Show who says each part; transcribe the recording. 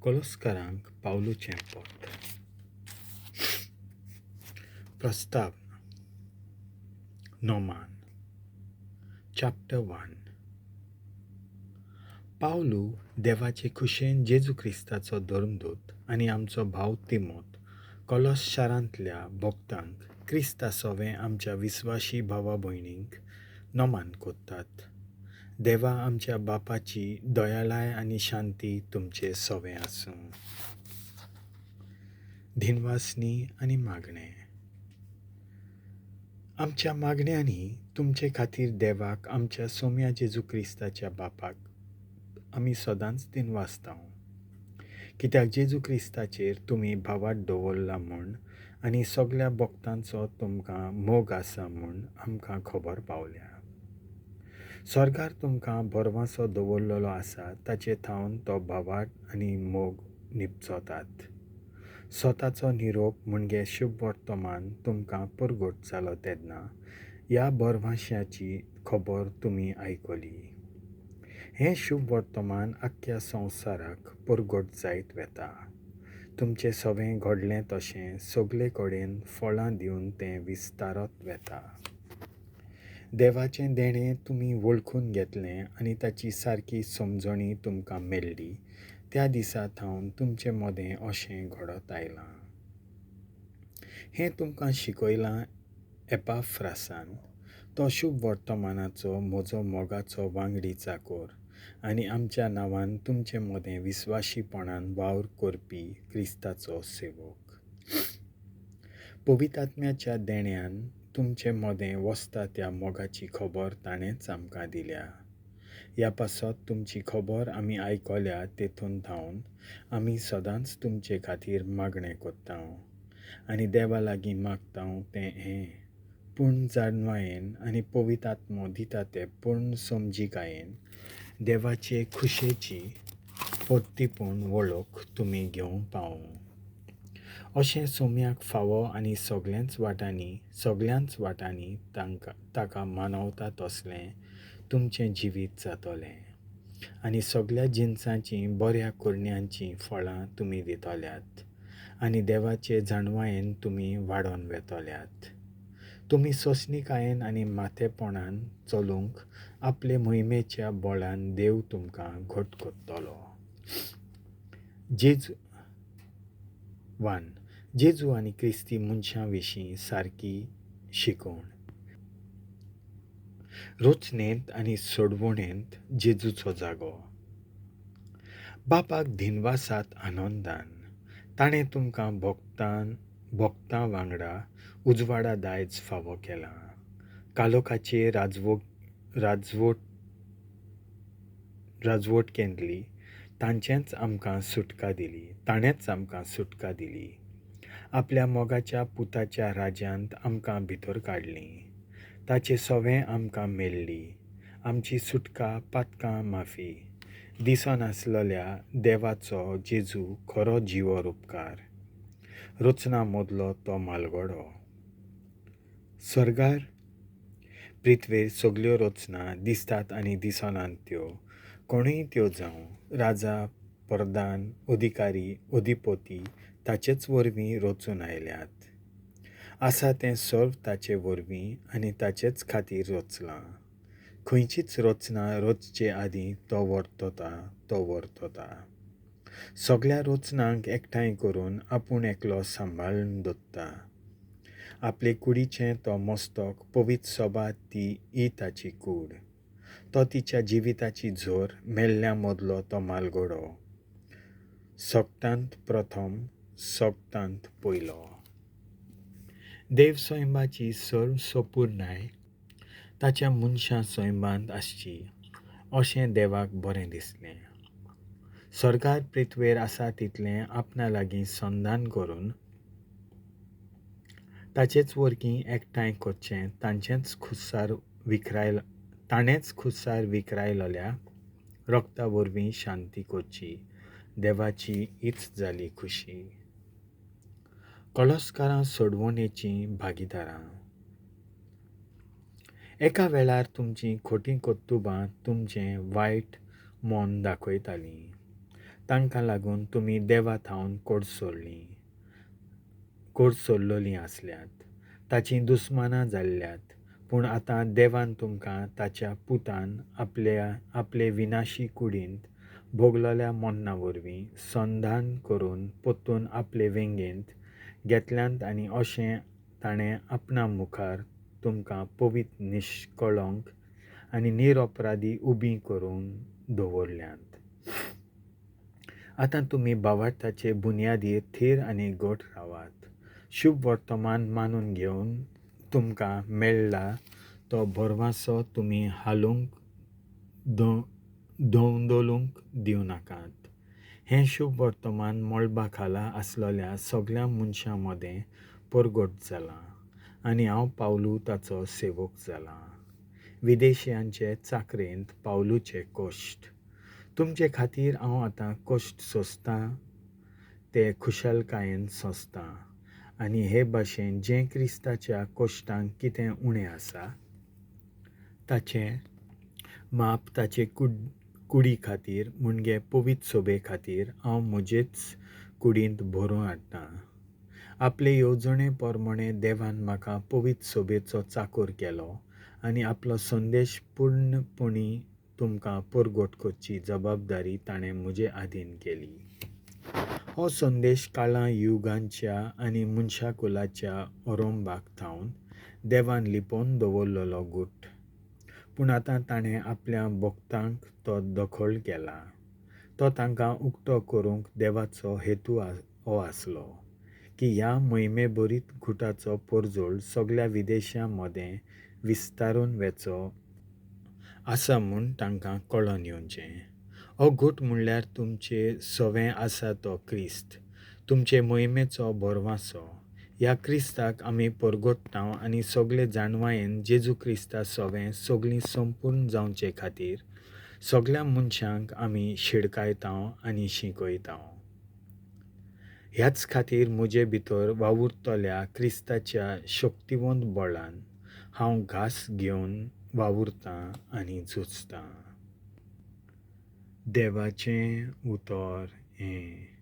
Speaker 1: कोलोस्करांक पावलूचें पत्र. प्रस्तावना. नोमान. चॅप्टर 1. पावलू देवाचे खुशेन जेजू क्रिस्ताचो धर्मदूत आनी आमचो भाव तिमोत कोलोस शारांतल्या भक्तांक क्रिस्ता सोवें आमच्या विस्वाशी भावा भयणींक नमान कोत्तात. देवा आमच्या बापाची दयाळाय आनी शांती तुमचे सोवें आसूं. धिनवासनी आनी मागणें. आमच्या मागण्यांनी तुमचे खातीर देवाक आमच्या सोम्या जेजू क्रिस्ताच्या बापाक आमी सदांच दिनवासता, कित्याक जेजू क्रिस्ताचेर तुमी भावात दवरला म्हूण आनी सगल्या भक्तांचो तुमकां मोग आसा म्हूण आमकां खबर पावल्या. सरकार तुमकां भरवासो दवरलेलो आसा ताचे थावन तो भावाट आनी मोग निपचोतात. स्वताचो निरोप म्हणजे शुभ वर्तमान तुमकां परगट जालो तेन्ना ह्या भरवाश्याची खबर तुमी आयकली. हें शुभ वर्तमान आख्ख्या संवसाराक परगट जायत वेता. तुमचें सवें घडलें तशें सगले कडेन फळां दिवन तें विस्तारत वेता. देवाचें देणें तुमी वळखून घेतलें आनी ताची सारकी समजणी तुमकां मेळ्ळी त्या दिसा थावन तुमचे मदें अशें घडत आयलां. हें तुमकां शिकयलां एपाफ्रासान, तो शुभ वर्तमानाचो म्हजो मोगाचो वांगडी चाकोर आनी आमच्या नांवान तुमचे मदें विस्वाशीपणान वावर करपी क्रिस्ताचो सेवक. पवितात्म्याच्या देण्यान तुमचे मदें वसता त्या मोगाची खबर ताणेंच आमकां दिल्या. ह्या पासत तुमची खबर आमी आयकल्या तेतून थावन आमी सदांच तुमचे खातीर मागणें कोत्ता आनी देवा लागीं मागता तें हें पूर्ण जाणवायेन आनी पवितात्मो दिता ते पूर्ण समजिकायेन देवाचे खुशेची परतीपूर्ण वळख तुमी घेवंक पावूं. अशें सोम्याक फावो आनी सगळ्यांच वाटांनी तांकां ताका मानवता तसलें तुमचें जिवीत जातलें आनी सगळ्या जिनसांचीं बऱ्या करण्यांचीं फळां तुमी दितल्यात आनी देवाचे जाणवायेन तुमी वाडोवन वेतल्यात. तुमी सोंसणीकायेन आनी माथेपणान चलूंक आपले मोहिमेच्या बळान देव तुमकां घट करतलो. जेजू 1. जेजू आनी क्रिस्ती मनशां विशीं सारकी शिकवण. रचनेंत आनी सोडवणेंत जेजूचो जागो. बापाक धिनवासात आनंदान, ताणें तुमकां भक्तां वांगडा उजवाडा दायज फावो केलां. कालोखाचे राजवटकेंतली तांचेंच आमकां सुटका दिली ताणेंच आमकां सुटका दिली. आपल्या मोगाच्या पुताच्या राज्यांत आमकां भितर काडलीं. ताचे सोवें आमकां मेळ्ळी. आमची सुटका पातकां माफी. दिसनासलेल्या देवाचो जेजू खरो जिवो रुपकार. रचना मदलो तो म्हालगडो. सर्गार पृथ्वेर सगल्यो रचना दिसतात आनी दिसनात त्यो कोणूय त्यो जावं, राजा, प्रधान, अधिकारी, अधिपती ताचेच वरवीं रचून आयल्यात. आसा तें सर्व ताचे वरवीं आनी ताचेच खातीर रचलां. खंयचीच रचना रचचे आदीं तो वर्तता. सगल्या रचनांक एकठांय करून आपूण एकलो सांबाळून दवरता. आपले कुडीचें तो मस्तक पवित्र सभा ती ही ताची कूड. तो तिच्या जिविताची झोर मेल्ल्या मदलो तो म्हालगडो. सगटांत प्रथम, सगटांत पयलो. देव सैमाची सर्व सपुर्णाय ताच्या मनशां सैमांत आसची अशें देवाक बरें दिसलें. सरकार पृथ्वेर आसा तितलें आपणा लागीं संधान करून ताचेच वरवीं एकठांय करचें ताणेंच खुर्सार विकरायलेल्या रक्ता वरवीं शांती करची. देवाची हीच जाली खुशी. कळसकारां सोडवणेचीं भागीदारां. एका वेळार तुमचीं खोटीं कर्तुबां तुमचें वायट मन दाखयतालीं. तांकां लागून तुमी देवा थावन कोडसोरलोलीं आसल्यात, ताचीं दुस्मानां जाल्ल्यात. पूण आतां देवान तुमकां ताच्या पुतान आपले विनाशी कुडींत भोगलोल्या मोन्ना वरवीं संधान करून पोत्तून आपले वेंगेंत घेतल्यांत आनी अशें ताणें आपणा मुखार तुमकां पवित्र, निश्कळंक आनी निरपराधी उबीं करून दवरल्यांत. आतां तुमी भावार्थाचे बुन्यादीर थीर आनी घट रावात. शुभ वर्तमान मानून घेवन तुमकां मेळ्ळा तो भरवासो तुमी हालूंक धोंवदोलूंक दिवं नाकात. हें शुभ वर्तमान मळबा खाला आसलेल्या सगळ्या मनशां मदें परगट जालां आनी हांव पावलू ताचो सेवक जालां. विदेशियांचे चाकरेंत पावलूचे कश्ट. तुमचे खातीर हांव आतां कश्ट सोंसतां ते खुशालकायेन सोंसतां आनी हे भाशेन जें क्रिस्ताच्या कश्टांक कितें उणें आसा ताचें माप ताचे कुडी खातीर म्हणजे पवित्र सोबे खातीर हांव म्हजेच कुडींत भरून हाडटां. आपले येवजणे प्रमाणे देवान म्हाका पवित्र सोबेचो चाकोर केलो आनी आपलो संदेश पूर्णपणी तुमकां परगट करची जबाबदारी ताणें म्हजे आदीन केली. हो संदेश काळां युगांच्या आनी मनशाकुलाच्या ओरोंबाक थावन देवान लिपोवन दवरलेलो गूट, पूण आतां ताणें आपल्या भक्तांक तो दखल केला. तो तांकां उक्तो करूंक देवाचो हेतू हो आसलो की ह्या मोहिमेभरीत गुटाचो परजळ सगळ्या विदेशां मदें विस्तारून वेचो आसा म्हूण तांकां कळोन येवचें. हो गूट म्हणल्यार तुमचे सवें आसा तो क्रिस्त, तुमचे मोहिमेचो भरवासो. ह्या क्रिस्ताक आमी परगट्टांव आनी सगळे जाणवायेन जेजू क्रिस्ता सवें सगळीं संपूर्ण जावचे खातीर सगळ्या मनशांक आमी शिडकायतांव आनी शिकयतांव. ह्याच खातीर म्हजे भितर वावुरतल्या क्रिस्ताच्या शक्तिवंत बळान हांव घास घेवन वावुरतां आनी झुजतां. देवाचें उतर हें.